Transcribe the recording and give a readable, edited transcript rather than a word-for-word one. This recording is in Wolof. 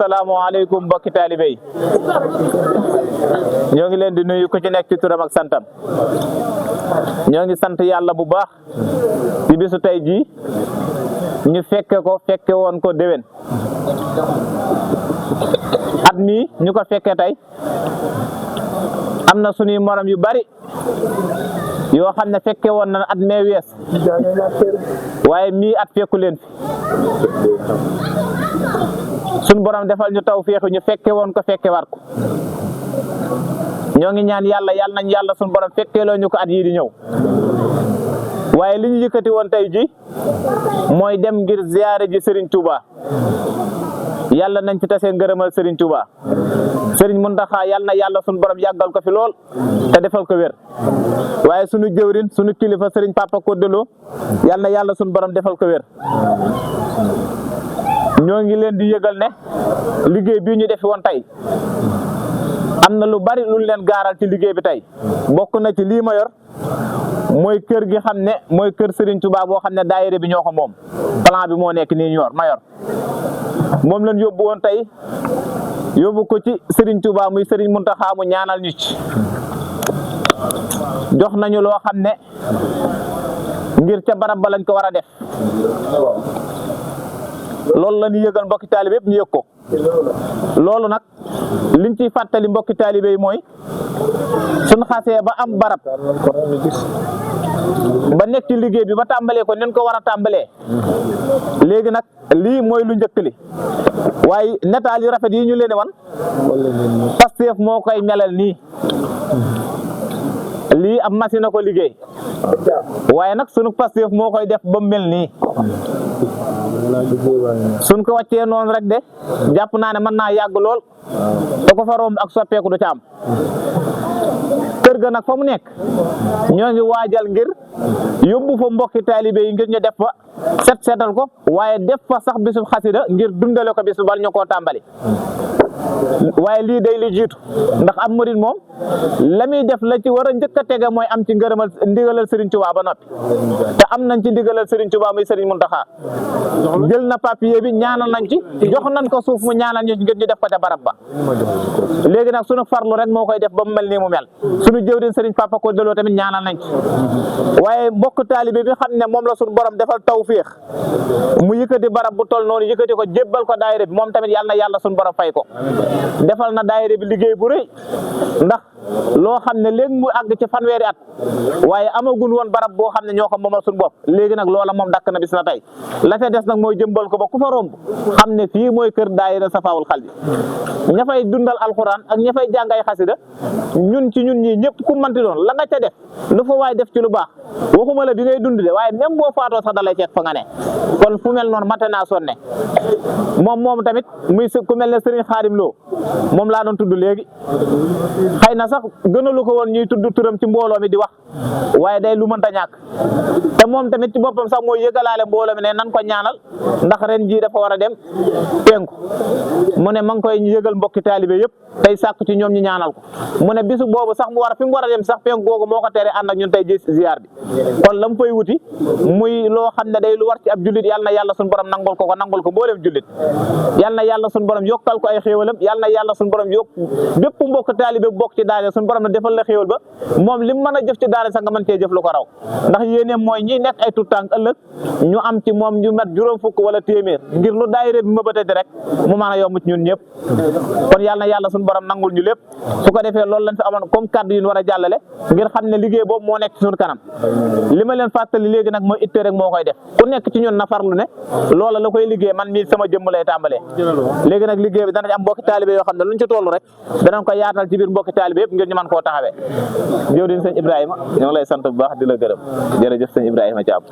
asalaamaaleykum mbokki taalibe yi ñoo ngi leen di nuyu ku ci nekk ci turam ak santam ñoo ngi sant yàlla bu baax ci bisu tey jii ñu fekke woon ko déwén at mi ñu ko fekke tey am na suñuy morom yu bari yoo xam ne fekke woon na at mee wees waaye mii at fekku leen fi suñ borom defal ñu taw féexu ñu fekke woon ko fekke war ko ñoo ngi ñaan yàlla nañ yàlla suñ borom fekkeeloo ñu ko at yii di ñëw waaye li ñu yëkkati woon tey ji mooy dem ngir ziyaare ji Serigne Touba yàlla nañ ci tase ngërëmal Serigne Touba Serigne Mountakha yàlla na yàlla suñu borom yàggal ko fi lool te defal ko wér waaye sunu jëwrin sunu kilifa Serigne Papa Kodelo yàlla na yàlla suñu borom defal ko wér ñoo ngi leen di yëgal ne liggéey bii ñu defi woon tey am na lu bari lu leen gaaral ci liggéey bi tey bokk na ci lii ma yor mooy kër gi xam ne mooy kër Serigne Touba boo xam ne daayira bi ñoo ko moom plan bi moo nekk nii ñu yor ma yor moom lañ yóbbu woon tey yóbbu ko ci Serigne Touba muy Serigne Mountakha mu ñaanal ñu ci jox nañu loo xam ne ngir ca barab ba lañ ko war a def loolu la ñu yëgal mbokki taalibe yëpp ñu yëg ko loolu nag liñ ciy fàttali mbokki taalibe yi mooy suñ xasee ba am barab ba nekk ci liggéey bi ba tàmbalee ko nen ko war a tàmbalee léegi nag lii mooy lu njëkk li waaye netaal yu rafet yi ñu leen wan Pastef moo koy melal nii lii ab machine a ko liggéey waaye nag sunu Pastef moo koy def ba mel nii suñ ko wàccee noonu rek de jàpp naa ne mën naa yàgg lool te ko fa romb ak soppeeku du ca am kër ga nag fa mu nekk ñoo ngi waajal ngir yóbbu fa mbokki taalibe yi ngir ñu def fa seetal ko waaye def fa sax bisu xasida ngir dundale ko bisu bal ñu koo tàmbali waaye lii day li jiitu ndax am murid moom la muy def la ci war a njëkk a tege mooy am ci ngërëmal ndigalal Serigne Touba ba noppi te am nañ ci ndigalal Serigne Touba muy Serigne Mountakha jël na papier bi ñaanal nañ ci jox nañ ko suuf mu ñaanal ñu ngir ñu def ko ca barab ba léegi nag sunu farlu rek moo koy def ba mu mel nii mu mel sunu jëwriñ Serigne Papa Kodelo tamit ñaanal nañ ci waaye mbokk taalibe bi xam ne moom la sunu borom defal tawféex mu yëkkati barab bu toll noonu yëkkati ko jébbal ko daayira bi moom tamit yàlla na yàlla sunu borom fay ko defal na daayira bi liggéey bu rëy ndax loo xam ne léegi mu àgg ci fanweeri at waaye amagun woon barab boo xam ne ñoo ko moomal suñu bopp léegi nag loola moom dakk na bis na tey la ca des nag mooy jëmbal ko ba ku fa romb xam ne fii mooy kër daayira Safaawul Xalbi ña fay dundal alxuraan ak ña fay jàngay xasida ñun ci ñun ñii ñëpp ku manti doon la nga ca def lu fa waay def ci lu baax waxuma la bi ngay dund de waaye même boo faatoo sax dalay fekk fa nga ne kon fu mel noonu mate naa sonne moom tamit muy ku mel ne Serigne Khadim Lo moom laa doon tudd léegi xëy na sax gënalu ko woon ñuy tudd turam ci mbooloo mi di wax waaye day lu mënta ñàkk te moom tamit ci boppam sax mooy yëgalaale mbooloo mi ne nan ko ñaanal ndax ren jii dafa war a dem penku mu ne ma ngi koy yëgal mbokki taalibe yëpp tey sàkk ci ñoom ñu ñaanal ko mu ne bisu boobu sax mu war a fi mu war a dem sax penku googu moo ko tere ànd ak ñun tey ji ziar bi kon la mu fay wuti muy loo xam ne day lu war ci ab jullit yàlla na yàlla suñu borom nangul ko mboolem jullit yàlla na yàlla suñu borom yokkal ko ay xéewalam yàlla na yàlla suñu borom yokk bépp mbokk taalibe bokk ci daara suñu borom na defal la xéewal ba moom lim mën a jëf ci daara sax nga mën cee jëf lu ko raw ndax yéeneem mooy ñi nekk ay tout tànk ëllëg ñu am ci moom ñu mat juróom fukk wala téeméer ngir lu daayira bi mëbëtati rek mu mën a yomb ci ñun ñëpp kon yàlla na yàlla suñu borom nangul ñu lépp su ko defee loolu lañ fi amoon comme kàddu yu ñu war a jàllale ngir xam ne liggéey boobu moo nekk ci suñu kanam li ma leen fàttali léegi nag mooy itte rek moo koy def ku nekk ci ñun na farlu ne loola la koy liggéey man mii sama jëmm lay tàmbalee léegi nag liggéey bi dana am mbokki taalibe yoo xam ne luñ ci tollu rek danañ ko yaatal ci biir mbokki taalibe yëpp ngir ñu mën koo taxawee jëwriñ sëñ Ibrahima ñu ngi lay sant bu baax di la gërëm jërëjëf sëñ Ibrahima Thiam